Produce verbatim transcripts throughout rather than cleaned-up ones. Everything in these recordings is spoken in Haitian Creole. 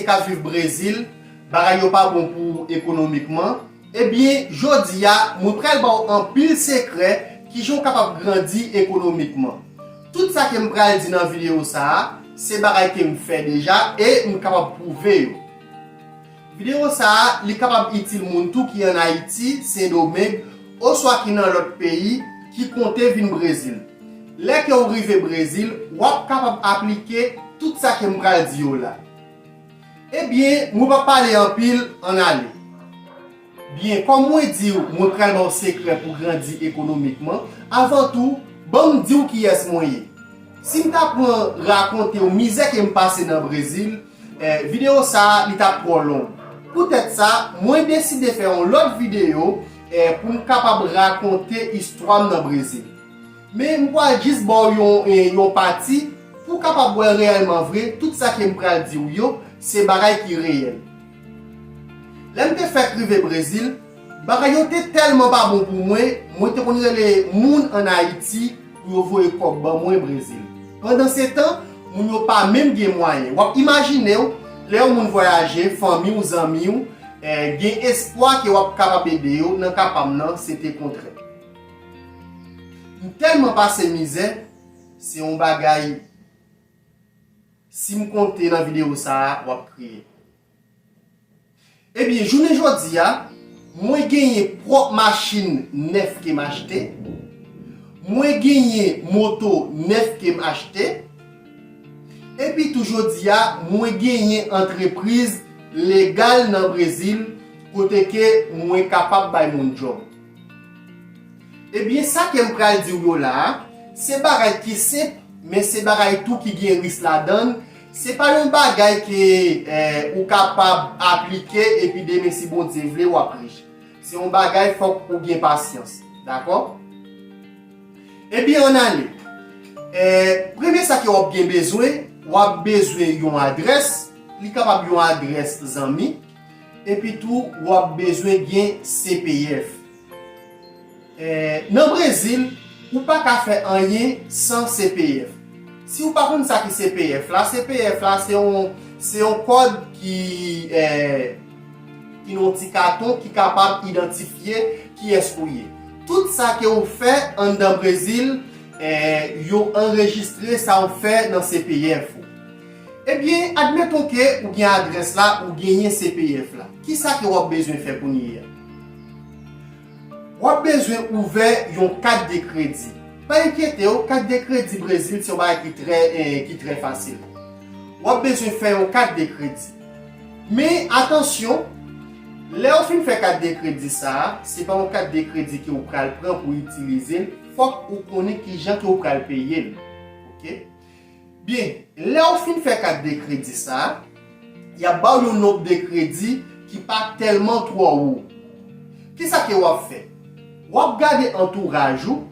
k ap viv Brezil, bagay yo pa bon pou ou ekonomikman, ebyen, jodi a, mwen pral ba w anpil sekrè kijan w kapab grandi ekonomikman. Tout sa ke m pral di nan videyo sa a, se bagay ke m fè deja e m kapab pwouve yo. Videyo sa a, li kapab itil moun tou ki ann Ayiti, Sendomeng, oswa ki nan lòt peyi, ki konte vin Brezil. Lè ke w rive Brezil, w ap kapab aplike tout sa ke m pral di yo la. Ebyen, mwen p ap pale anpil, ann ale. Byen, kòm mwen di w, mwen pral ba w sekrè pou grandi ekonomikman. Avan tou, ban m di w kiyès mwen ye. Si m ta pran rakonte w mizè ke m pase nan Brezil, eh, videyo sa a, li t ap twò long. Poutèt sa, mwen deside fè yon lòt videyo, eh, pou m kapab rakonte istwa m nan Brezil. Men m pral jis ba w yon, eh, yon pati pou w kapab wè reyèlman vre tout sa ke m pral di w yo, se bagay ki reyèl. Lè m te fèk rive Brezil, bagay yo te tèlman pa bon pou mwen, mwen te konn rele moun ann Ayiti pou yo voye kòb ban mwen Brezil. Pandansetan, moun yo pa menm gen mwayen. W ap imajine w, lè yon moun vwayaje, fanmi w, zanmi w, eh, gen espwa ke w ap kapab ede yo, nan ka pa m nan, se te kontrè. M tèlman pase mizè, se yon bagay, si m konte nan videyo sa a, w ap kriye. Ebyen, jounen jodi a, mwen genyen pwòp machin nèf ke m achte, mwen genyen moto nèf ke m achte, epi tou jodi a, mwen genyen antrepriz legal nan Brezil, kote ke mwen kapab bay moun djòb. Ebyen, sa ke m pral di w yo la a, se bagay ki senp, men se bagay tou ki gen risk ladan l. Se pa yon bagay ke, eh, ou kapab aplike epi demen, si Bondye vle, w ap rich. Se yon bagay fòk ou gen pasyans. Dakò? Ebyen, ann ale. Eh, premye sa ke w ap gen bezwen, w ap bezwen yon adrès. Li kapab yon adrès zanmi. Epi tou, w ap bezwen gen C P F. Eh, nan Brezil, ou pa ka fè anyen san C P F. Si w pa konn sa ki C P F la, C P F la se yon, se yon kòd ki, eh, ki nan yon ti katon ki kapab idantifye kiyès ou ye. Tout sa ke w fè anndan Brezil, eh, yo anrejistre sa w fè nan C P F ou. Ebyen, admeton ke ou gen adrès la, ou genyen C P F la. Kisa ke w ap bezwen fè kounye a? W ap bezwen ouvè yon kat de kredi. Pa enkyete w, kat de kredi Brezil se yon bagay ki trè, eh, ki trè fasil. W ap bezwen fè yon kat de kredi. Men, atansyon, lè w fin fè kat de kredi sa a, se pa yon kat de kredi ke w pral pran pou itilize l, fòk ou konnen kijan ke w pral peye l. Oke? Byen, lè w fin fè kat de kredi sa a, y ap ba w yon nonb de kredi ki pa tèlman twò wo. Kisa ke w ap fè? W ap gade antouraj ou,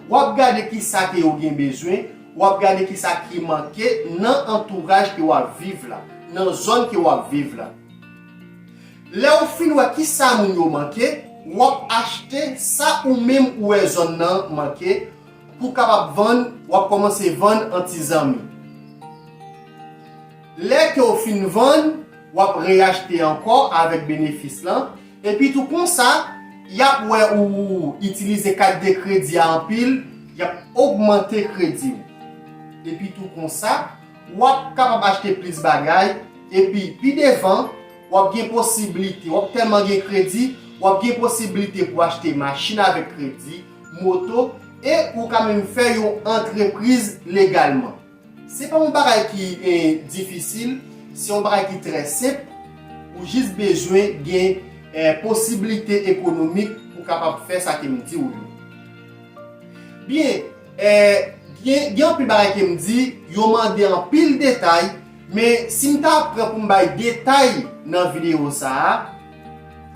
w ap gade kisa ke yo gen bezwen, w ap gade kisa ki manke nan antouraj ke w ap viv la, nan zòn ke w ap viv la. Lè w fin wè kisa moun yo manke, w ap achte sa ou menm ou wè zòn nan manke, pou w kapab vann, w ap kòmanse vann an ti zanmi. Lè ke w fin vann, w ap reyachte ankò avèk benefis lan, epi tou konsa, y ap wè ou itilize kat de kredi a anpil, y ap ogmante kredi w. Epi tou konsa, w ap kapab achte plis bagay, epi pi devan, w ap gen posiblite, w ap tèlman gen kredi, w ap gen posiblite pou achte machin avèk kredi, moto, e ou ka menm fè yon antrepriz legalman. Se pa yon bagay ki, eh, difisil, se yon bagay ki trè senp, ou jis bezwen gen, eh, posiblite ekonomik pou kapab fè sa ke m di w yo. Byen, eh, gen, gen anpil bagay ke m di, yo mande anpil detay, men si m ta pran pou m bay detay nan videyo sa a,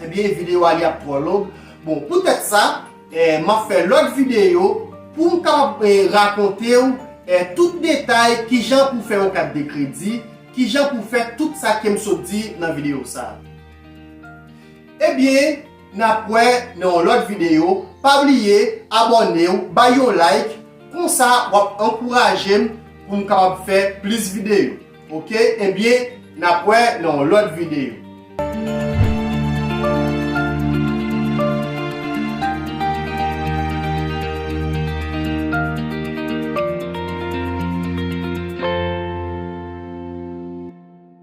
ebyen, videyo a li ap twò long. Bon, poutèt sa, eh, m ap fè lòt videyo pou m kapab, eh, rakonte w, eh, tout detay kijan pou fè yon kat de kredi, kijan pou fè tout sa ke m sot di nan videyo sa a. Ebyen, n ap wè nan yon lòt videyo. Pa bliye abòne w, bay yon like, konsa w ap ankouraje m pou m kapab fè plis videyo. Oke? Ebyen, N ap wè nan yon lòt videyo.